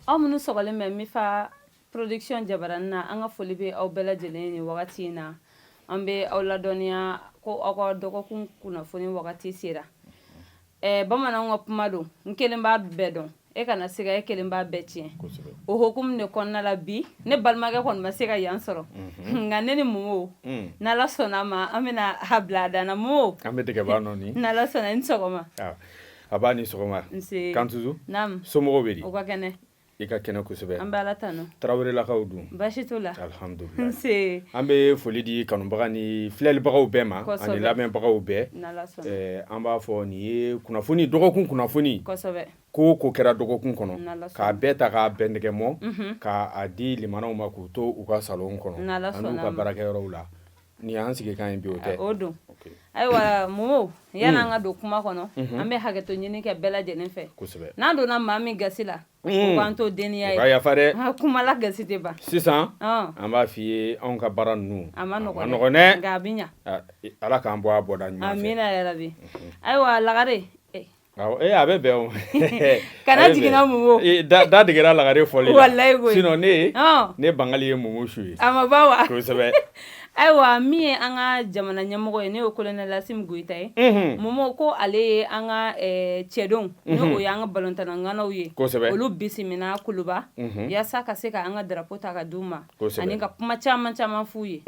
Aw minnu sɔgɔlen bɛ Mifa production jabaranin na, an ka foli bɛ aw bɛɛ lajɛlen ni wagati in na. An bɛ aw ladɔnniya ko aw ka dɔgɔkun kunnafoni wagati sera. Bamananw ka kuma don, n kelen b'a bɛɛ dɔn, e kana siga, e kelen b'a bɛɛ tiɲɛ. O hukumu de kɔnɔna la bi, ne balimakɛ kɔni ma se ka yan sɔrɔ, nka ne ni Momo, n'Ala sɔnna a ma, an bɛna a bila a dan na. Momo, an bɛ dɛgɛba nɔɔni. N'Ala sɔnna, i ni sɔgɔma. A b'a ni sɔgɔma. Nse. Kantuzu. Naamu. Somɔgɔw bɛ di? U ka kɛnɛ. I ka kɛnɛ kosɛbɛ. An bɛ Ala tanu. Tarawelelakaw dun? Baasi t'u la. Alhamdulilayi. Nse. An bɛ foli di kanubaga ni filɛlibagaw bɛɛ ma ani lamɛnbagaw bɛɛ. N'Ala sɔnna. An b'a fɔ nin ye kunnafoni, dɔgɔkun kunnafoni. Kosɛbɛ. Ko o ko kɛra dɔgɔkun kɔnɔ. N'Ala sɔnna. K'a bɛɛ ta k'a bɛndɛgɛmɔ k'a di limanaw ma k'u to u ka salon kɔnɔ. N'Ala sɔnna. An'u ka baarakɛyɔrɔw la. Nin y'an sigikan ye bi, o tɛ? O don. Ayiwa Momo, yani an ka don kuma kɔnɔ, an bɛ hakɛto ɲini kɛ bɛɛ lajɛlen fɛ. Kosɛbɛ. N'an donna maa min gasi la, o k'an to deniya ye. O ka yafa dɛ. Kuma la gasi tɛ ban. Sisan, an b'a f'i ye, anw ka baara ninnu, a ma nɔgɔn dɛ, nka a bɛ ɲa. Ala k'an bɔ a bɔda ɲuman fɛ. Amina yarabi. Ayiwa Lagare. A bɛ bɛn o. Kana jiginna Momo. Da degera lagare fɔli la. Walayi koyi. Sinon ne bangali ye Momo su ye. A ma ban wa? Kosɛbɛ. Ayiwa min ye an ka jamana ɲɛmɔgɔ ye, n'o ye colonel Asimi Goyita ye. Momo, ko ale ye an ka cɛdenw, n'o ye an ka balontanna ŋanaw ye. Kosɛbɛ. Olu bisimila Kuluba. Yaasa ka se ka an ka drapeau ta ka d'u ma. Kosɛbɛ. Ani ka kuma caman caman f'u ye.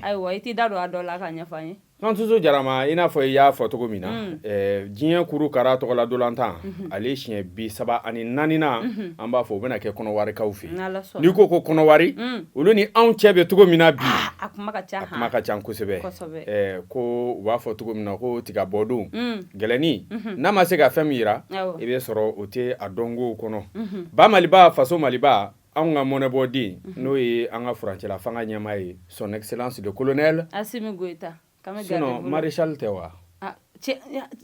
Ayiwa i t'i da don a dɔ la k'a ɲɛfɔ an ye. Kantusu Jarama, i n'a fɔ i y'a fɔ cogo min na, diɲɛ kuru kara tɔgɔla dolantan, ale siɲɛ 34nan, an b'a fɔ o bɛna kɛ Kɔnɔwarikaw fɛ yen. N'i ko ko Kɔnɔwari, olu ni anw cɛ bɛ cogo min na bi, a kuma ka ca, a kuma ka ca kosɛbɛ. Ko u b'a fɔ cogo min na ko tigabɔdon gɛlɛnni, n'a ma se ka fɛn min jira, i bɛ sɔrɔ o tɛ a dɔnkow kɔnɔ. Ba Maliba, faso Maliba, anw ka mɔnɛbɔden, n'o ye an ka furancɛla fanga ɲɛmaa ye, son excellence le colonel Asimi Goyita. Sinon maréchal tɛ wa?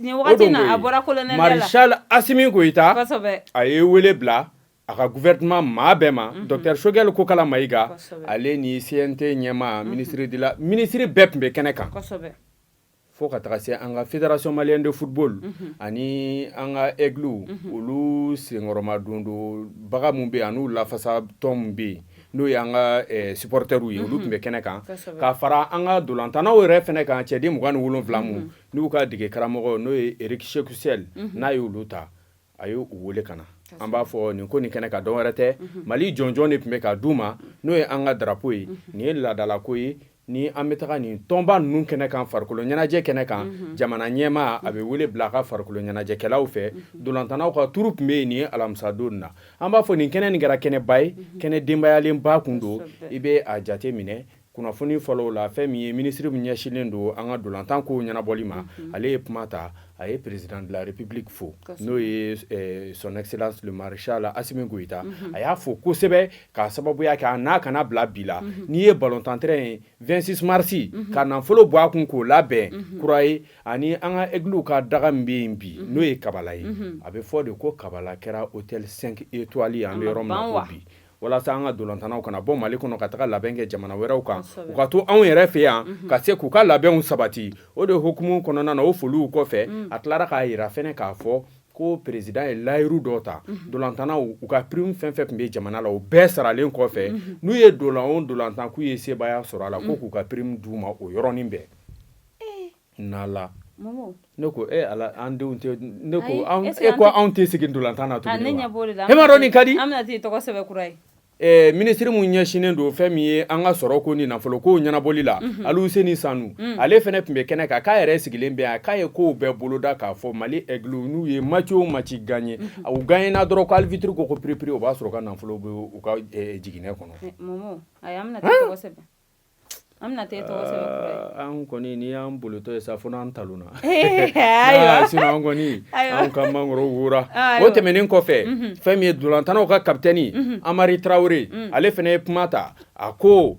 Nin wagati na a bɔra colonel la. Maréchal Asimi Goyita, kosɛbɛ, a ye wele bila a ka gouvernement maa bɛɛ ma, docteur Choguel Kokala Mayiga, ale ni CNT ɲɛmaa, ministre de la, ministre bɛɛ tun bɛ kɛnɛ kan. Kosɛbɛ. Fo ka taga se an ka fédération malienne de football ani an ka aigles, olu senkɔrɔma don baga min bɛ yen an'u lafasa tɔn min bɛ yen, n'o ye an ka supporters ye, olu tun bɛ kɛnɛ kan, ka fara an ka dolantannaw yɛrɛ fana kan, cɛden 27 mun n'u ka dege karamɔgɔ, n'o ye Eric Sékou Chelle, n'a y'olu ta, a ye u wele ka na. An b'a fɔ nin ko nin kɛnɛ kan, dɔwɛrɛ tɛ, Mali jɔnjɔn de tun bɛ ka d'u ma, n'o ye an ka drapeau ye. Nin ye laadalako ye. Ni an bɛ taga nin tɔnba ninnu kɛnɛ kan, farikolo ɲɛnajɛ kɛnɛ kan, jamana ɲɛmaa a bɛ wele bila a ka farikolo ɲɛnajɛkɛlaw fɛ. Dolantannaw ka turu tun bɛ yen nin ye alamisadon na. An b'a fɔ nin kɛnɛ nin kɛra kɛnɛba ye, kɛnɛ denbayalenba kun don. I bɛ a jate minɛ kunnafoni fɔlɔw la, fɛn min ye minisiri min ɲɛsinlen don an ka dolantan kow ɲɛnabɔli ma, ale ye kuma ta, a ye président de la république fo, n'o ye son excellence le maréchal Asimi Goyita. A y'a fo kosɛbɛ k'a sababuya kɛ a n'a kana bila bi la. N'i ye balontan terrain ye 26 mars, ka nafolo bɔ a kun k'o labɛn kura ye, ani an ka aigles ka daga min bɛ yen bi, n'o ye Kabala ye, a bɛ fɔ de ko Kabala kɛra hôtel 5 étoiles ye an bɛ yɔrɔ min na ko bi, walasa an ka dolantannaw kana bɔ Mali kɔnɔ ka taga labɛn kɛ jamana wɛrɛw kan, u ka to anw yɛrɛ fɛ yan ka se k'u ka labɛnw sabati. O de hukumu kɔnɔna na, o foliw kɔfɛ, a tilara k'a jira fɛnɛ k'a fɔ ko président ye layiru dɔ ta dolantannaw, u ka prime fɛn fɛn tun bɛ jamana la, o bɛɛ saralen kɔfɛ, n'u ye dolan o dolantan k'u ye sebaaya sɔrɔ a la, ko k'u ka prime d'u ma o yɔrɔnin bɛɛ. N'Ala, ne ko e Ala, an denw tɛ, ne ko e ko anw tɛ segin dolantan na tuguni wa? E m'a dɔn nin ka di. An bɛna t'i tɔgɔ sɛbɛn kura ye. Minisiri min ɲɛsinnen don fɛn min ye an ka sɔrɔ ko ni nafolo ko ɲɛnabɔli la, Aluseni Sanu, ale fana tun bɛ kɛnɛ kan, k'a yɛrɛ sigilen bɛ yan, k'a ye kow bɛɛ boloda k'a fɔ Mali aigles n'u ye match o match gagné, u gagné na dɔrɔn, ko arbitre ko ko prix prix, o b'a sɔrɔ u ka nafolo bɛ u ka jiginɛ kɔnɔ. Momo, ayi, an bɛna t'i tɔgɔ sɛbɛn. An bɛna t'e tɔgɔ sɛbɛn kura ye. An kɔni, n'i y'an bolotɔ ye sa, fo n'an talonna. Ayiwa. Sinon an kɔni, anw ka mangoro wora. O tɛmɛnen kɔfɛ, fɛn min ye dolantannaw ka capitaine Amari Tarawele, ale fana ye kuma ta, a ko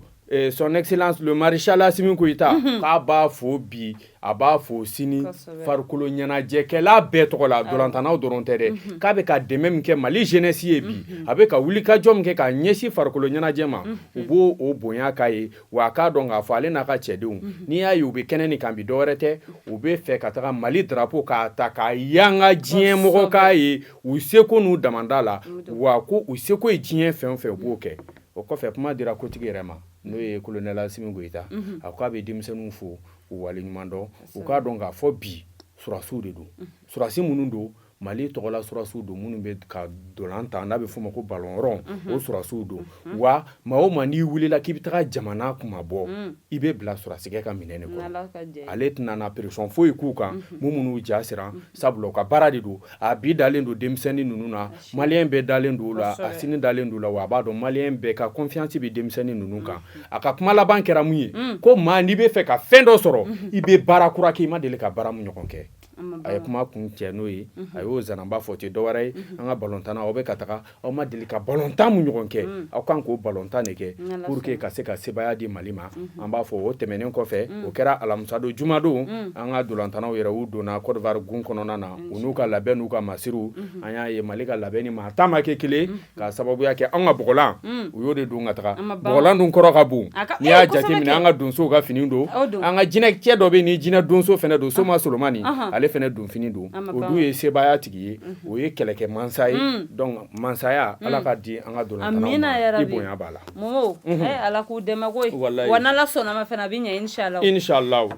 Son Excellence le Maréchal Assimi Goïta, k'a b'a fo bi, a b'a fo sini, farikolo ɲɛnajɛkɛla bɛɛ tɔgɔ la, dolantannaw dɔrɔn tɛ dɛ, k'a bɛ ka dɛmɛ min kɛ Mali jeunesse ye bi, a bɛ ka wulikajɔ min kɛ k'a ɲɛsin farikolo ɲɛnajɛ ma, u b'o o bonya k'a ye. Wa a k'a dɔn k'a fɔ ale n'a ka cɛdenw, n'i y'a ye u bɛ kɛnɛ nin kan bi, dɔwɛrɛ tɛ, u bɛ fɛ ka taga Mali drapeau k'a ta k'a yanga diɲɛ mɔgɔ k'a ye u seko n'u damanda la. Wa ko u seko ye diɲɛ fɛn o fɛn, u b'o kɛ. O kɔfɛ, kuma dira kotigi yɛrɛ ma, n'o ye colonel Assimi Goïta. A ko a bɛ denmisɛnninw fo u waleɲuman dɔn. U k'a dɔn k'a fɔ bi surasiw de don, surasi minnu don, Mali tɔgɔla surasiw don, minnu bɛ ka dolan tan n'a bɛ f'o ma ko ballon rond, o surasiw don. Wa maa o maa n'i wulila k'i bɛ taga jamana kuma bɔ, i bɛ bila surasikɛ ka minɛ de kɔnɔ. Ale tɛna na pression foyi k'u kan minnu ja siran, sabula u ka baara de don. A bi dalen don denmisɛnnin ninnu na, malien bɛɛ dalen don la, a sini dalen don la. Wa a b'a dɔn malien bɛɛ ka confiance bɛ denmisɛnnin ninnu kan. A ka kuma laban kɛra mun ye? Ko maa n'i bɛ fɛ ka fɛn dɔ sɔrɔ, i bɛ baara kura kɛ, i ma deli ka baara min ɲɔgɔn kɛ. A ye kuma kun cɛ n'o ye, a y'o zanaba fɔ tɛ dɔwɛrɛ ye, an ka balontan, aw bɛ ka taga, aw ma deli ka balontan mun ɲɔgɔn kɛ, aw kan k'o balontan de kɛ pour que ka se ka sebaaya di Mali ma. An b'a fɔ o tɛmɛnen kɔfɛ, o kɛra alamisadon, jumadon, an ka dolantannaw yɛrɛ u donna Côte d'Ivoire gun kɔnɔna na, u n'u ka labɛn n'u ka masiriw. An y'a ye Mali ka labɛn ni maa ta ma kɛ kelen, ka sababuya kɛ an ka bɔgɔlan, u y'o de don ka taga. Bɔgɔlan dun kɔrɔ ka bon. N'i y'a jateminɛ, an ka donsow ka fini don, an ka jinɛ cɛ dɔ bɛ ni jinɛ donso fana don, Soma Solomani, ale fana donfini don. O dun ye sebaaya tigi ye, o ye kɛlɛkɛ mansa ye. Donc mansaya, Ala ka di an ka dolantannaw ma, i bonya b'a la. Momo, Ala k'u dɛmɛ koyi. Wa n'Ala sɔnna ma fana, a bɛ ɲɛ inchallah. Inchallah.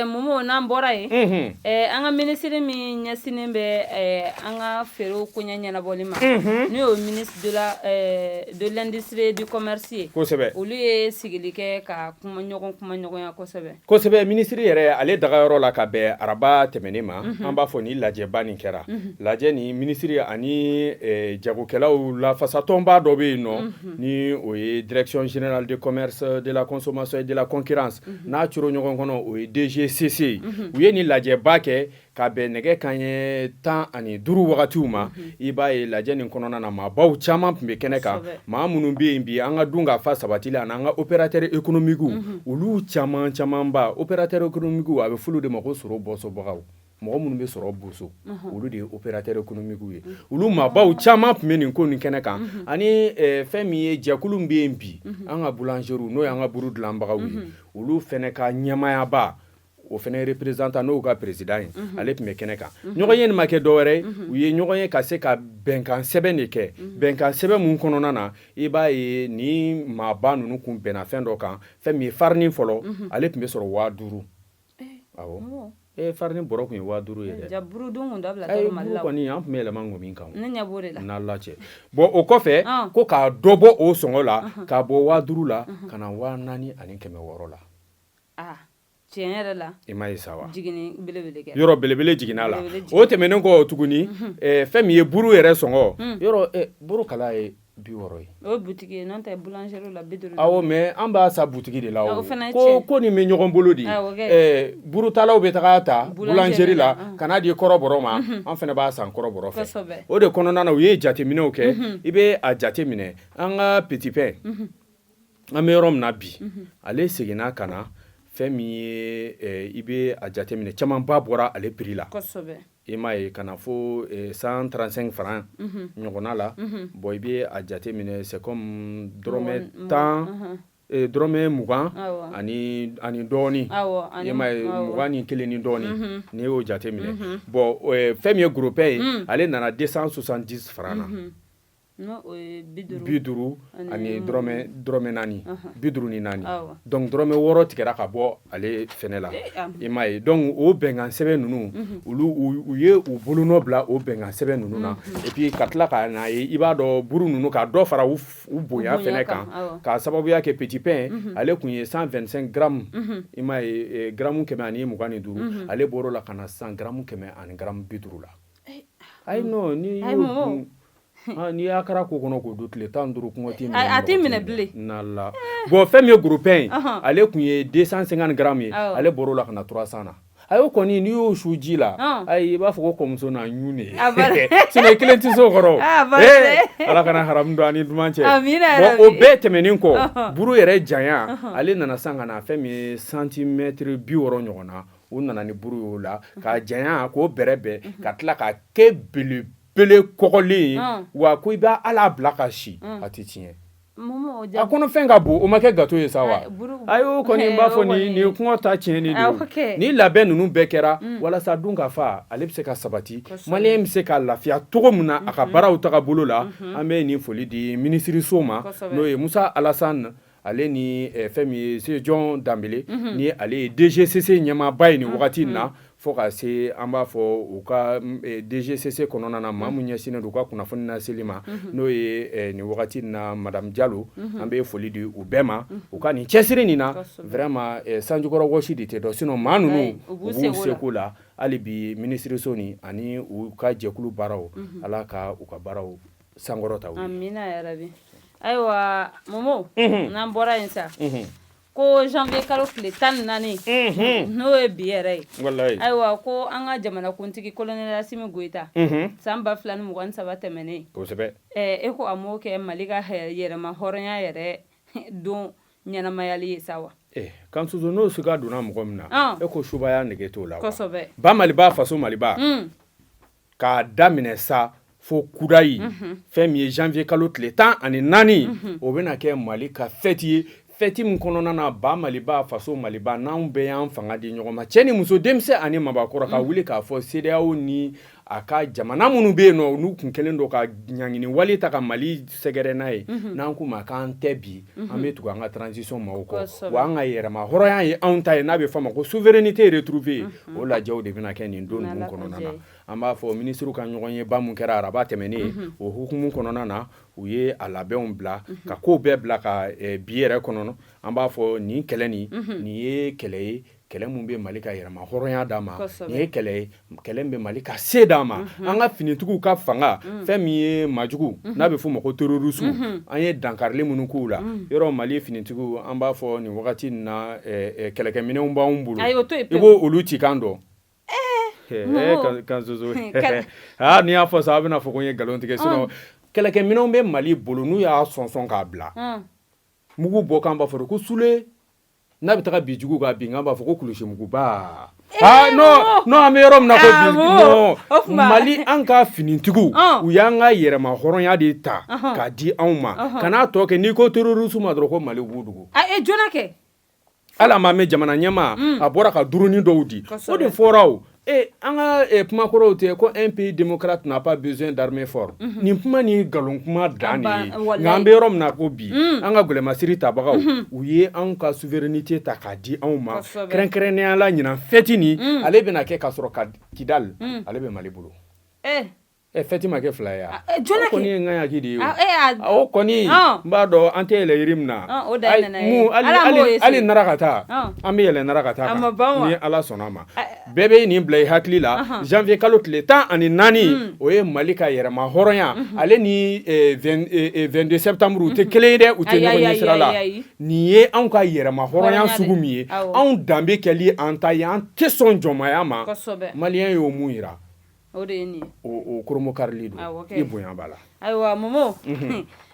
Momo, n'an bɔra yen, an ka minisiri min ɲɛsinnen bɛ an ka feerew koɲɛ ɲɛnabɔli ma, n'o ye ministre de l'industrie et du commerce ye, olu ye sigili kɛ ka kuma ɲɔgɔn kuma ɲɔgɔnya kosɛbɛ. Kosɛbɛ. Minisiri yɛrɛ, ale dagayɔrɔ la, ka bɛn araba tɛmɛnen ma, an b'a fɔ ni lajɛba nin kɛra. Lajɛ ni minisiri ani jagokɛlaw lafasatɔnba dɔ bɛ yen nɔ, ni o ye Direction générale de commerce, de la consommation et de la concurrence, n'a coro ɲɔgɔn kɔnɔ, o ye DGCC ye. U ye nin lajɛba kɛ ka bɛn nɛgɛ kanɲɛ 15 wagatiw ma. I b'a ye lajɛ nin kɔnɔna na, maabaw caman tun bɛ kɛnɛ kan, maa minnu bɛ yen bi an ka dun ka fa sabatili ani an ka opérateur économique, olu caman camanba. Opérateur économique, a bɛ f'olu de ma ko sɔrɔ bɔsobagaw, mɔgɔ minnu bɛ sɔrɔ boso, olu de ye opérateur économique ye. Olu maabaw caman tun bɛ nin ko nin kɛnɛ kan, ani fɛn min ye jɛkulu min bɛ yen bi, an ka boulangerie, n'o y'an ka buru dilanbagaw ye, olu fana ka ɲɛmaayaba, o fana représentant, n'o ka président ye, ale tun bɛ kɛnɛ kan. Ɲɔgɔn ye nin ma kɛ dɔwɛrɛ ye, u ye ɲɔgɔn ye ka se ka bɛnkan sɛbɛn de kɛ. Bɛnkan sɛbɛn mun kɔnɔna na, i b'a ye ni maaba ninnu kun bɛnna fɛn dɔ kan. Fɛn min ye farini fɔlɔ, ale tun bɛ sɔrɔ 5000. Awɔ, farini bɔrɔ tun ye 5000 ye dɛ. Ja, buru dun kun dabila Mali la. Kɔni an tun bɛ yɛlɛma ŋɔmi kan. Ne ɲɛ b'o de la. N'Ala cɛ. Bon, o kɔfɛ, ko k'a dɔ bɔ o sɔngɔ la, k'a bɔ 5000 la ka na 4600 la. Aa, tiɲɛ yɛrɛ la. I ma ye sa wa? Jiginni belebele kɛ. Yɔrɔ belebele jiginna la. O tɛmɛnen kɔ tuguni, fɛn min ye buru yɛrɛ sɔngɔ, yɔrɔ buru kala ye 60 ye. O ye butigi ye, n'o tɛ boulangerie la 50. Awɔ, mais an b'a sa butigi de la. O ko nin bɛ ɲɔgɔn bolo de. Burutalaw bɛ taga ta boulangerie la ka n'a di kɔrɔbɔrɔ ma, an fana b'a san kɔrɔbɔrɔ fɛ. O de kɔnɔna na, u ye jateminɛw kɛ. I bɛ a jateminɛ, an ka petit pain, an bɛ yɔrɔ min na bi, ale seginna ka na fɛn min ye, i bɛ a jateminɛ, camanba bɔra ale prix la. I m'a ye, ka na fo 135 francs ɲɔgɔnna la. Bon, i bɛ a jateminɛ, c'est comme dɔrɔmɛ 10, dɔrɔmɛ 20 ani dɔɔnin. I m'a ye, 21 ni dɔɔnin, n'i y'o jateminɛ. Bon, fɛn min ye gros pain ye, ale nana 270 francs na. 50 ani dɔrɔmɛ 4, 54. Donc dɔrɔmɛ 6 tigɛra ka bɔ ale fɛnɛ la. I m'a ye, donc o bɛnkan sɛbɛn ninnu, olu u ye u bolonɔ bila o bɛnkan sɛbɛn ninnu na. Et puis ka tila ka n'a ye, i b'a dɔn, buru ninnu, ka dɔ fara u bonya fɛnɛ kan, k'a sababuya kɛ petit pain, ale tun ye 125 grammes, i m'a ye, gramme 125, ale bɔr'o la ka na sisan gramme 100 ani gramme 50 la. Ayi non, ni y'o n'i y'a kɛra ko kɔnɔ k'o dun tile 15, kɔngɔ t'i minɛ. A t'i minɛ bilen. N'Ala. Bon, fɛn min ye gros pain ye, ale tun ye 250 grammes ye, ale bɔr'o la ka na 300 na. A y'o kɔni, n'i y'o su ji la, ayi, i b'a fɔ ko kɔmuso na ɲun de ye, sinon kelen tɛ se o kɔrɔ. Ala kana haramu don an ni duman cɛ. Bon, o bɛɛ tɛmɛnen kɔ, buru yɛrɛ janya, ale nana san ka na fɛn min ye santimɛtiri 60 ɲɔgɔn na. U nana ni buru y'o la k'a janya k'o bɛrɛbɛn, ka tila k'a kɛ belebele kɔgɔlen ye. Wa ko i b'a ala bila ka si, a tɛ tiɲɛ. A kɔnɔfɛn ka bon, o ma kɛ gâteau ye sa wa? Ayi, o kɔni n b'a fɔ nin ye kɔngɔ ta tiɲɛni de ye. Ni labɛn ninnu bɛɛ kɛra walasa dun ka fa ale bɛ se ka sabati, maliyɛn bɛ se ka lafiya cogo min na a ka baaraw taga bolo la. An bɛ nin foli di minisiriso ma, n'o ye Musa Alasane, ale ni fɛn min ye Sejɔn Danbele, ni ale ye DGCC ɲɛmaaba ye nin wagati in na, fo ka se an b'a fɔ u ka DGCC kɔnɔna na, maa min ɲɛsinnen don u ka kunnafoni laseli ma, n'o ye nin wagati in na Madame Jalo. An bɛ foli di u bɛɛ ma u ka nin cɛsiri nin na. Vraiment, sanjukɔrɔ wɔsi de tɛ dɔn, sinon maa ninnu u b'u seko la hali bi. Minisiriso ni ani u ka jɛkulu baaraw, Ala ka u ka baaraw sankɔrɔta u ye. Amina yarabi. Ayiwa Momo, n'an bɔra yen sa, ko janvier kalo tile 14, n'o ye bi yɛrɛ ye, ayiwa, ko an ka jamanakuntigi colonel Asimi Goyita, san 2023 tɛmɛnen, e ko a m'o kɛ Mali ka yɛrɛma hɔrɔnya yɛrɛ don ɲɛnamayali ye sa wa? Kansusu, n'o siga donna mɔgɔ min na, e ko subaya nege t'o la. Ba Maliba, faso Maliba, k'a daminɛ sa fo kudayi, fɛn min ye janvier kalo tile 14, o bɛna kɛ Mali ka fête ye, fête min kɔnɔna na ba Maliba, faso Maliba, n'anw bɛɛ y'an fanga di ɲɔgɔn ma, cɛ ni muso, denmisɛn ani mabakɔrɔ, ka wuli k'a fɔ CEDEAO ni a ka jamana minnu bɛ yen nɔ, n'u kun kɛlen don ka ɲangini wale ta ka Mali sɛgɛrɛ n'a ye, n'an k'u ma k'an tɛ bi, an bɛ tugu an ka transition maaw kɔ, wa an ka yɛrɛma hɔrɔnya ye anw ta ye, n'a bɛ fɔ a ma ko souveraineté retrouvée. O lajɛw de bɛna kɛ nin don ninnu kɔnɔna na. An b'a fɔ minisiriw ka ɲɔgɔn ye ba mun kɛra araba tɛmɛnen, o hukumu kɔnɔna na, u ye a labɛnw bila ka kow bɛɛ bila ka bi yɛrɛ kɔnɔ. An b'a fɔ nin kɛlɛ nin, nin ye kɛlɛ ye, kɛlɛ min bɛ Mali ka yɛrɛma hɔrɔnya d'a ma. Nin ye kɛlɛ ye, kɛlɛ min bɛ Mali ka se d'a ma, an ka finitigiw ka fanga. Fɛn min ye majugu, n'a bɛ f'o ma ko terroriste, an ye dankarili minnu k'u la yɔrɔ, Mali finitigiw, an b'a fɔ nin wagati in na, kɛlɛkɛminɛnw b'anw bolo, i b'o olu cikan dɔn. Kansoso, n'i y'a fɔ sa, a bɛna fɔ ko n ye nkalon tigɛ, sinon kɛlɛkɛminɛnw bɛ Mali bolo, n'u y'a sɔnsɔn k'a bila, mugu bɔ kan b'a fɔ ko sule, n'a bɛ taga bin jugu kan, bin kan b'a fɔ ko kulusimuguba. Ah non non, an bɛ yɔrɔ min na ko bi, non, Mali, an ka finitigiw, u y'an ka yɛrɛma hɔrɔnya de ta k'a di anw ma. Kan'a tɔ kɛ, n'i ko terroriste ma dɔrɔn ko Mali b'u dogo. Joona kɛ. Hali a ma mɛn, jamana ɲɛmaa a bɔra ka duruni dɔw di, o de fɔra. O an ka kumakɔrɔw tɛ ko un pays démocrate n'a pas besoin d'armée forte. Nin kuma nin ye nkalon kuma dan de ye. Nka an bɛ yɔrɔ min na ko bi, an ka gɛlɛmasiri tabagaw, u ye anw ka souveraineté ta k'a di anw ma. Kɛrɛnkɛrɛnnenya la, ɲinan fête nin, ale bɛna kɛ ka sɔrɔ ka Kidal, ale bɛ Mali bolo. Fête ma kɛ fila ye wa? O kɔni ye ŋaɲaki de ye. O kɔni n b'a dɔn, an tɛ yɛlɛ yiri min na, hali narakata, an bɛ yɛlɛ narakata kan ni Ala sɔnna a ma. Bɛɛ bɛ nin bila i hakili la, janvier kalo tile 14, o ye Mali ka yɛrɛma hɔrɔnya. Ale ni 22 septembre, u tɛ kelen ye dɛ, u tɛ ɲɔgɔn ɲɛ sira la. Nin ye anw ka yɛrɛma hɔrɔnya sugu min ye, anw danbe kɛli an ta ye, an tɛ sɔn jɔnmaya ma. Maliyɛn y'o mun yira? O de ye nin ye. O koromokarili don. I bonya b'a la. Ayiwa Momo,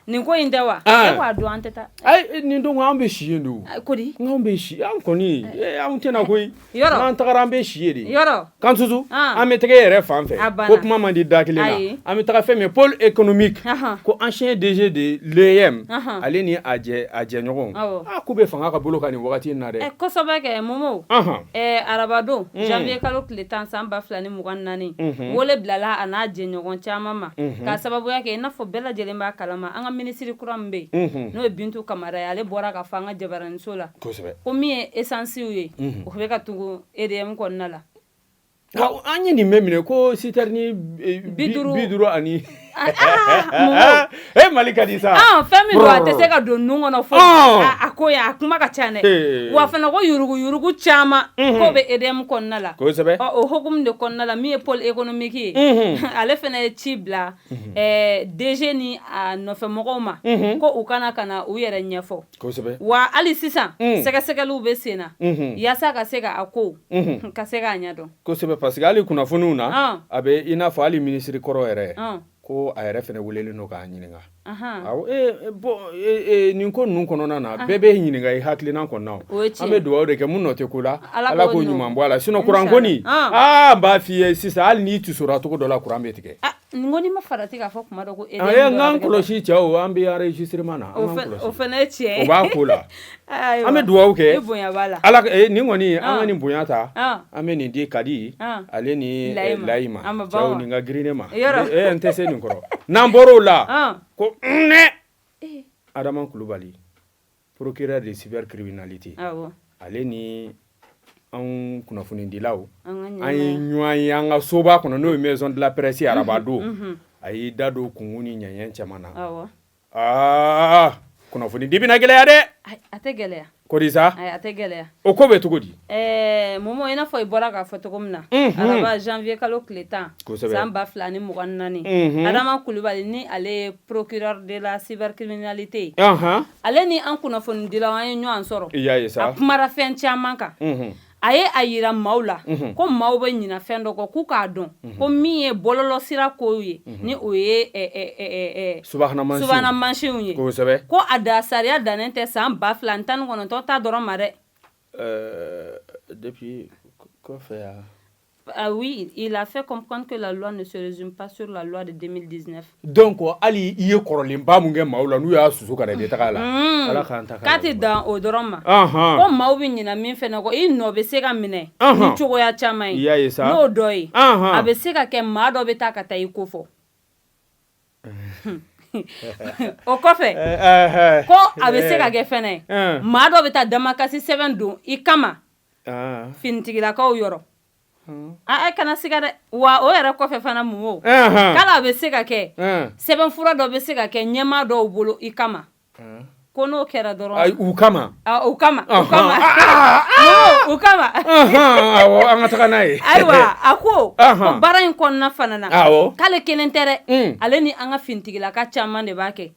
nin ko in tɛ wa? E ko a don an tɛ taa. Ayi, nin don an bɛ si yen de o. Ko di? Anw bɛ si, an kɔni anw tɛna koyi. Yɔrɔ. N'an tagara, an bɛ si yen de. Yɔrɔ. Kansusu, an bɛ taga e yɛrɛ fan fɛ. Ko kuma man di da kelen na. An bɛ taga fɛn min ye pôle économique, ko ancien DG de l'EM, ale ni a jɛɲɔgɔnw, aa, k'u bɛ fanga ka bolo kan nin wagati in na dɛ. Kosɛbɛ kɛ Momo. Arabadon, janvier kalo tile 10, san 2024, wele bilala a n'a jɛɲɔgɔn caman ma, k'a sababuya kɛ i n'a fɔ bɛɛ lajɛlen b'a kalama, an ka minisiri kura min bɛ yen, n'o ye Bintu Kamara ye, ale bɔra ka fɔ an ka jabaraniso la ko min ye esansiw ye, o bɛ ka tugu EDM kɔnɔna la. An ye nin bɛɛ minɛ ko citerne 50 ani E Mali ka di sa. Fɛn min don, a tɛ se ka don nun kɔnɔ fo a ko a kuma ka ca dɛ. Wa fana ko yurugu yurugu caman k'o bɛ EDM kɔnɔna la. Kosɛbɛ. O hukumu de kɔnɔna la, min ye pôle économique ye, ale fana ye ci bila DG ni a nɔfɛmɔgɔw ma ko u kana ka na u yɛrɛ ɲɛfɔ. Kosɛbɛ. Wa hali sisan sɛgɛsɛgɛliw bɛ sen na yaasa ka se ka a ko ka se k'a ɲɛdɔn. Kosɛbɛ, parce que hali kunnafoniw na, a bɛ i n'a fɔ hali minisiri kɔrɔ yɛrɛ, ko a yɛrɛ fana welelen don k'a ɲininka. Awɔ, bon, nin ko ninnu kɔnɔna na, bɛɛ bɛ ɲininka i hakilina kɔnɔna. An bɛ dugawu de kɛ, mun nɔ tɛ ko la, Ala k'o ɲuman bɔ a la. Sinon kuran ko nin, aa n b'a f'i ye sisan, hali n'i tisora cogo dɔ la, kuran bɛ tigɛ. N ko n'i ma farati k'a fɔ kuma dɔ ko EDM. N k'an kɔlɔsi cɛw, an bɛ enregistrement na. O fana ye tiɲɛ ye. O b'a ko la. An bɛ dugawu kɛ. I bonya b'a la. Ala nin kɔni, an ka nin bonya ta, an bɛ nin di Kadi ale ni Layi ma. Cɛw, nin ka girin ne ma. N tɛ se nin kɔrɔ. N'an bɔr'o la, ko nɛ Adama Kulubali, procureur de cybercriminalité, ale ni anw kunnafonidilaw, an ye ɲɔgɔn ye an ka soba kɔnɔ, n'o ye maison de la presse, araba don. A y'i da don kunkun ni ɲɛɲɛ caman na. Aa, kunnafoni di bɛna gɛlɛya dɛ. A tɛ gɛlɛya. Kori sa. A tɛ gɛlɛya. O ko bɛ cogo di? Momo, i n'a fɔ i bɔra k'a fɔ cogo min na, araba janvier kalo tile 10, san 2024, Adama Kulubali ni ale ye procureur de la cybercriminalité ye, ale ni an kunnafonidilaw, an ye ɲɔgɔn sɔrɔ. I y'a ye sa. A kumara fɛn caman kan. A ye a yira maaw la ko maaw bɛ ɲina fɛn dɔ kɔ, k'u k'a dɔn ko min ye bɔlɔlɔsira kow ye, ni o ye subahana mansinw ye. Kosɛbɛ. Ko a da sariya dannen tɛ san 2019 ta dɔrɔn ma dɛ. Depuis kɔfɛ yan. Ah oui, il a fait comprendre que la loi ne se résume pas sur la loi de 2019. Donc hali i ye kɔrɔlenba mun kɛ maaw la, n'u y'a susu ka na, i bɛ taga a la. Ala k'an ta. K'a tɛ dan o dɔrɔn ma. Ko maaw bɛ ɲina min fɛnɛ kɔ, i nɔ bɛ se ka minɛ ni cogoya caman ye. I y'a ye sa. N'o dɔ ye, a bɛ se ka kɛ maa dɔ bɛ taa ka taa i ko fɔ. O kɔfɛ, ko a bɛ se ka kɛ fɛnɛ maa dɔ bɛ taa damakasi sɛbɛn don i kama finitigilakaw yɔrɔ. A kana siga dɛ. Wa o yɛrɛ kɔfɛ fana, mun o k'ala a bɛ se ka kɛ sɛbɛnfura dɔ bɛ se ka kɛ ɲɛmaa dɔw bolo i kama, ko n'o kɛra dɔrɔn. U kama. U kama, u kama, u kama. Awɔ, an ka taga n'a ye. Ayiwa, a ko ko baara in kɔnɔna fana na, k'ale kelen tɛ dɛ, ale ni an ka finitigilaka caman de b'a kɛ,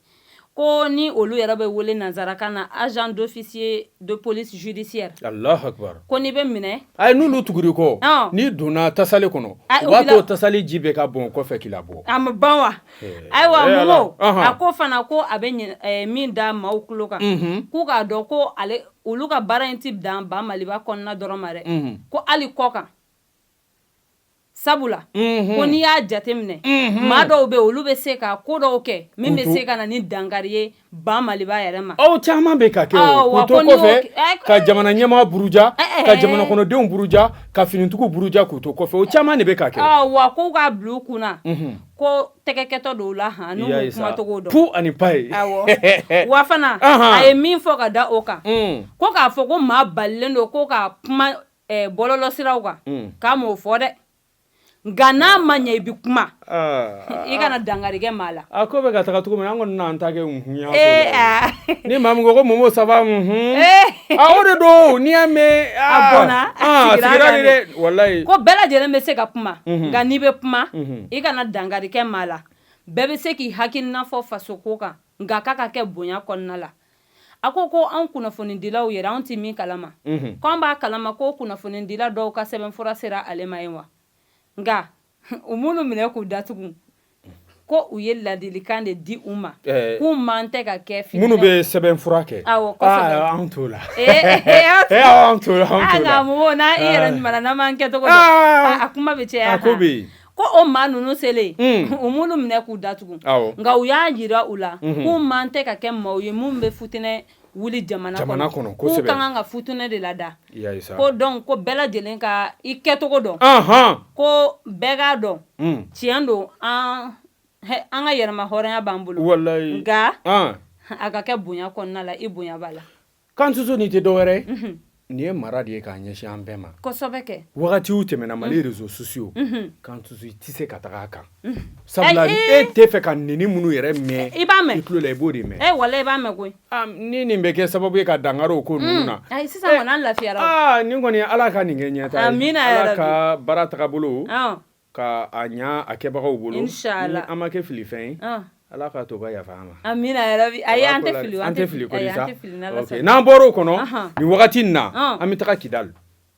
ko ni olu yɛrɛ bɛ wele nanzarakan na agent d'officier de police judiciaire. Allahu akbar. Ko n'i bɛ minɛ. Ayi, n'olu tugur'i kɔ, n'i donna tasale kɔnɔ, u b'a to tasale ji bɛ ka bɔn kɔfɛ k'i labɔ. A ma ban wa? Ayiwa Momo, a ko fana ko a bɛ min da maaw tulo kan, k'u k'a dɔn ko ale olu ka baara in ti dan ba Maliba kɔnɔna dɔrɔn ma dɛ, ko hali kɔ kan. Sabula ko n'i y'a jateminɛ, maa dɔw bɛ, olu bɛ se ka ko dɔw kɛ min bɛ se ka na ni dankari ye ba Maliba yɛrɛ ma. Aw caman bɛ ka kɛ o, k'u to kɔfɛ ka jamana ɲɛmaa buruja, ka jamana kɔnɔdenw buruja, ka finitigiw buruja, k'u to kɔfɛ, o caman de bɛ ka kɛ. Wa k'u k'a bila u kunna ko tɛgɛkɛtɔ dɔw la han, n'u m'u kumacogo dɔn. Pu ani pa ye. Awɔ, wa fana a ye min fɔ ka da o kan, ko k'a fɔ ko maa balilen don ko ka kuma bɔlɔlɔsiraw kan, k'a m'o fɔ dɛ. Nka n'a ma ɲɛ i bɛ kuma, i kana dankari kɛ maa la. A ko bɛ ka taga cogo min na, an kɔni n'an ta kɛ unhun. Ni maa min ko ko Momo ça va, unhun, a o de don, n'i y'a mɛn. A bɔnna a sigira de dɛ, walayi. Ko bɛɛ lajɛlen bɛ se ka kuma, nka n'i bɛ kuma, i kana dankari kɛ maa la. Bɛɛ bɛ se k'i hakilina fɔ faso ko kan, nka k'a ka kɛ bonya kɔnɔna la. A ko ko anw kunnafonidilaw yɛrɛ, anw tɛ min kalama, ko an b'a kalama ko kunnafonidila dɔw ka sɛbɛnfura sera ale ma yen wa, nka u m'olu minɛ k'u datugu, ko u ye ladilikan de di u ma, k'u man tɛ ka kɛ. Minnu bɛ sɛbɛnfura kɛ. Awɔ, kosɛbɛ. Anw t'o la. Anw t'o la, anw t'o la. Nka Momo, n'a i yɛrɛ ɲuman na, n'an m'an kɛcogo dɔn, a kuma bɛ caya. A ko bɛ yen. Ko o maa ninnu selen, u m'olu minɛ k'u datugu, nka u y'a jira u la k'u man tɛ ka kɛ maaw ye mun bɛ futinɛ wuli jamana kɔnɔ, k'u ka kan ka futinɛ de lada. Ko donc ko bɛɛ lajɛlen ka i kɛcogo dɔn, ko bɛɛ k'a dɔn tiɲɛ don, an ka yɛrɛma hɔrɔnya b'an bolo, walayi, nka a ka kɛ bonya kɔnɔna la, i bonya b'a la. Kantuso, nin tɛ dɔwɛrɛ ye. Nin ye mara de ye k'a ɲɛsin an bɛɛ ma. Kosɛbɛ kɛ. Wagatiw tɛmɛna, Mali réseaux sociaux kan tusu, i tɛ se ka taga a kan, sabula e tɛ fɛ ka neni minnu yɛrɛ mɛn I b'a mɛn. i tulo la, i b'o de mɛn. Wala, i b'a mɛn koyi. Ah, ni nin bɛ kɛ sababu ye ka dankari o ko ninnu na. Ayi, sisan kɔni an lafiyara o. Aa, nin kɔni, Ala ka nin kɛ ɲɛta ye. Amina ya Ala Rabbi. ka baara tagabolo ka a ɲa a kɛbagaw bolo. Inshallah. Ni an ma kɛ filifɛn ye, Ala k'a to u ka yafa an ma. Amina ya Rabbi. Ayi, an tɛ fili o, An tɛ fili ko ayi, sa. An tɛ fili n'Ala Ok, sɔnna. n'an bɔra o kɔnɔ nin wagati in na, an bɛ taga Kidali,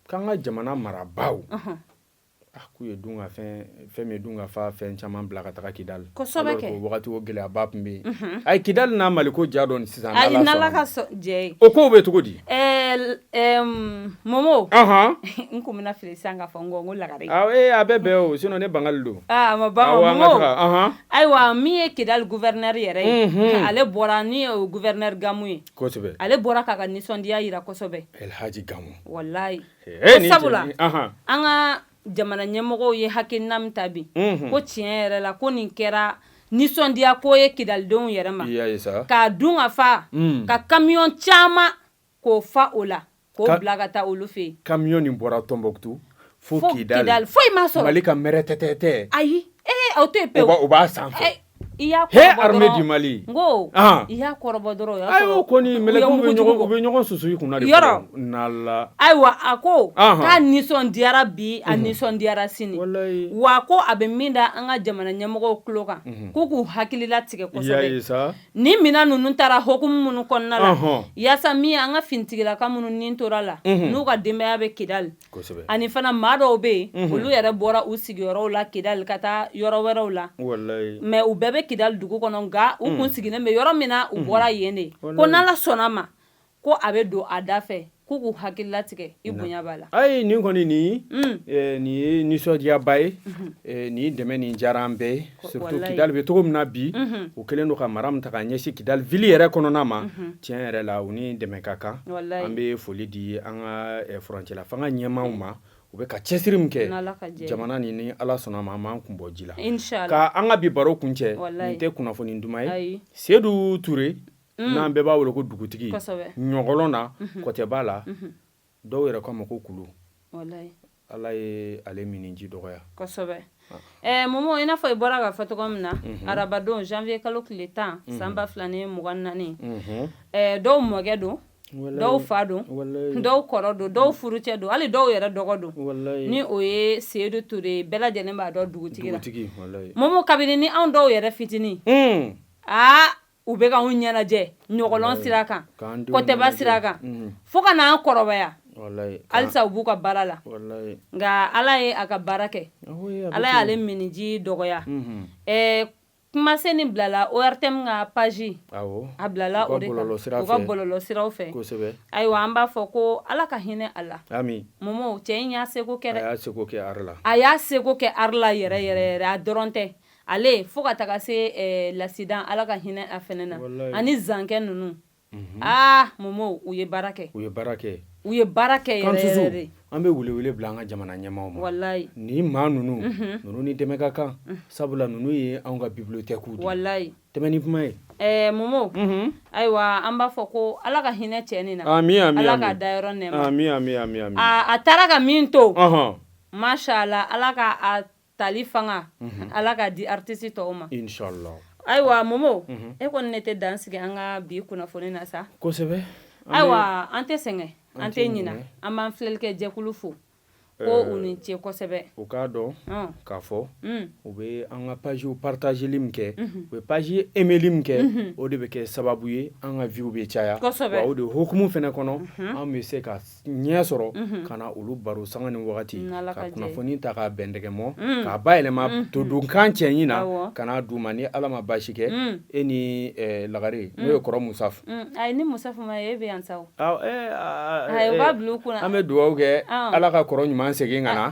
k'an ka jamana marabaaw, ah, k'u ye dun ka fɛn fɛn min ye dun ka fa fɛn caman bila ka taga Kidali. Kosɛbɛ Alors kɛ. que o wagati, o gɛlɛyaba tun bɛ yen. Ayi, Kidali n'a Maliko ja dɔn sisan. Ayi, n'Ala n'Ala sɔnna ka ma. jɛ ye. O kow bɛ cogo di? Momo, n kun bɛna fili sisan k'a fɔ n ko lagare. Ah, a bɛ bɛn o, sinon ne bangali don. Ah, a ma ban. Awɔ, an ka Momo. taga, ahan. Ayiwa, min ye Kidali gouverneur yɛrɛ ye, ale bɔra ni o gouverneur Gamu ye. Ale bɔra k'a ka nisɔndiya yira kosɛbɛ. El Hadji Gamu. Walayi. Eh, Ko nin sabula cɛ nin, an ka jamana ɲɛmɔgɔw ye hakilina min ta bi, ko tiɲɛ yɛrɛ la, ko nin kɛra nisɔndiya ko ye Kidalidenw yɛrɛ ma. I y'a ye sa. K'a dun ka fa ka camion caman k'o fa o la, k'o bila ka taa olu fɛ yen. Camion nin bɔra Tombouctou fo Fo Kidali. Kidali, foyi ma sɔrɔ. Mali ka mɛrɛ tɛtɛtɛ. Ayi, o to yen pewu. O b'a sanfɛ. I y'a He, kɔrɔbɔ armée dɔrɔn. du Mali. N ko i y'a kɔrɔbɔ dɔrɔn, o y'a Ayi, sɔrɔ o kɔni u ye mɛlɛkɛw bɛ mugujugu ɲɔgɔn bɔ. u bɛ ɲɔgɔn susu i kunna de. Yɔrɔ. Fɔlɔ. N'Ala. Ayiwa, a ko k'a nisɔndiyara bi, a nisɔndiyara sini. Walayi. Wa ko a bɛ min da an ka jamana ɲɛmɔgɔw tulo kan, k'u k'u hakili latigɛ I y'a ye kosɛbɛ. sa. Ni minɛn ninnu taara hokumu minnu kɔnɔna la, yaasa min ye an ka finitigilaka minnu ni tora la, n'u ka denbaya bɛ Kidali, ani fana maa dɔw bɛ yen, olu yɛrɛ bɔra u sigiyɔrɔw la Kidali ka taa yɔrɔ wɛrɛw la, mais u bɛɛ bɛ Kidali dugu kɔnɔ, nka u kun sigilen bɛ yɔrɔ min na, u bɔra yen de. Ko n'Ala sɔnna ma, ko a bɛ don a da fɛ, k'u k'u hakili latigɛ, i bonya b'a la. Ayi, nin kɔni nin nin ye nisɔndiyaba ye. Nin dɛmɛ nin diyara an bɛɛ ye, surtout Kidali bɛ cogo min na bi, u kɛlen don ka mara min ta k'a ɲɛsin Kidali ville yɛrɛ kɔnɔna ma. Tiɲɛ yɛrɛ la, u ni dɛmɛ ka kan. An bɛ foli di an ka furancɛla fanga ɲɛmaaw ma, u bɛ ka cɛsiri min kɛ N'Ala ka jɛ ye. Jamana nin, ni Ala sɔnna ma, an b'an kun bɔ ji la. Inshallah. Ka an ka bi baro kuncɛ, nin tɛ kunnafoni duman ye. Sedu Ture, n'an bɛɛ b'a wele ko dugutigi ɲɔgɔlɔn na, kɔtɛba la, dɔw yɛrɛ k'a ma ko kulu, Ala ye ale min ji dɔgɔya. Kosɛbɛ. Momo, i n'a fɔ i bɔra k'a fɔ cogo min na, arabadon janvier kalo tile 10 san 2024, dɔw mɔkɛ don, dɔw fa don, dɔw kɔrɔ don, dɔw furucɛ don, hali dɔw yɛrɛ dɔgɔ don, ni o ye Seyidu Ture, bɛɛ lajɛlen b'a dɔn dugutigi la. Dugutigi, walayi. Momo, kabini ni anw dɔw yɛrɛ fitinin, aa, u bɛ ka anw ɲɛnajɛ ɲɔgɔlɔn sira kan, K'an denw kɔtɛba ɲɛnajɛ. sira kan, fo ka n'an kɔrɔbaya, halisa u b'u ka baara la. Nka Ala ye a ka baara kɛ, Awo, a bɛ Ala ten. y'ale miniji dɔgɔya. Kumasen nin bilala ORTM ka page, a bilala U ka o de kan, bɔlɔlɔ sira u ka fɛ. bɔlɔlɔ siraw fɛ. Ayiwa, an b'a fɔ ko Ala ka hinɛ a la. Ami. Momo, cɛ in y'a seko kɛ A dɛ. y'a seko kɛ art la. A y'a seko kɛ art la yɛrɛ yɛrɛ yɛrɛ. A dɔrɔn tɛ, ale fo ka taga se lasidan, Ala ka hinɛ a fɛnɛ na, ani zankɛ ninnu. Aa, Momo, u ye baara kɛ. U ye baara kɛ. U ye baara kɛ yɛrɛ Kantusu, yɛrɛ de. an bɛ welewele bila an ka jamana ɲɛmaaw ma. Ni maa ninnu, ninnu ni dɛmɛ ka kan, sabula ninnu ye anw ka bibliothèque de ye. Tɛmɛ ni kuma ye. Momo, ayiwa, an b'a fɔ ko Ala ka hinɛ cɛ nin na. Ami, ami. Ala Ami. k'a dayɔrɔ nɛɛma. Ami, ami, ami, ami. A taara ka min to, masha Allah, Ala ka a tali fanga, Ala ka di artiste tɔw ma. Inshallah. Ayiwa, Momo, e kɔni, ne tɛ dan sigi an ka bi kunnafoni na sa. Kosɛbɛ. Ayiwa, an tɛ sɛgɛn, an An tɛ tɛ ɲina. ɲinɛ. An b'an filɛlikɛ jɛkulu fo ko u ni ce kosɛbɛ. U k'a dɔn k'a fɔ u bɛ an ka pagew partageli min kɛ, u bɛ page aimeli min kɛ, o de bɛ kɛ sababu ye an ka vues bɛ caya. Wa o de hukumu fɛnɛ kɔnɔ, an bɛ se ka ɲɛ sɔrɔ ka na olu baro sanga ni wagati, N'Ala ka ka jɛ ye. kunnafoni ta k'a bɛndɛgɛmɔ, k'a bayɛlɛma todunkan cɛɲi na, ka n'a d'u ma. Ni Ala ma baasi kɛ, e ni Lagare, n'o ye kɔrɔ Musafu. Ayi, ni Musafu ma ye, e bɛ yan sa o. Ayi, Ayi, u b'a bila u kunna. An bɛ dugawu kɛ, Ala ka kɔrɔ ɲuman segin ka na.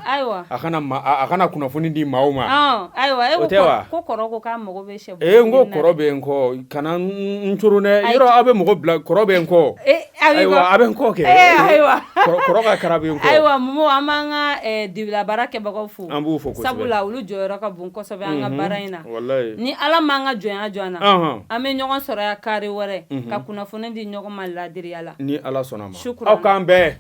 A kana a kana kunnafoni di maaw ma. Ayiwa, e O tɛ wa? ko kɔrɔ ko k'a mago bɛ sɛ Ee, n ko kɔrɔ bɛ n kɔ, kana n coron dɛ. Yɔrɔ aw bɛ mɔgɔ bila, kɔrɔ bɛ n kɔ. Ayiwa, a bɛ n kɔ kɛ. Ayiwa. Kɔrɔ ka kara bɛ n kɔ. Ayiwa, Momo, an b'an ka dibila baara kɛbagaw fo. An b'u fo kosɛbɛ. Sabula olu jɔyɔrɔ ka bon kosɛbɛ an ka baara in na. Ni Ala m'an ka jɔnya jɔ an na, an bɛ ɲɔgɔn sɔrɔ yan kari wɛrɛ ka kunnafoni di ɲɔgɔn ma ladiriya la. Ni Ala sɔnna ma. Shukran. Aw k'an bɛn.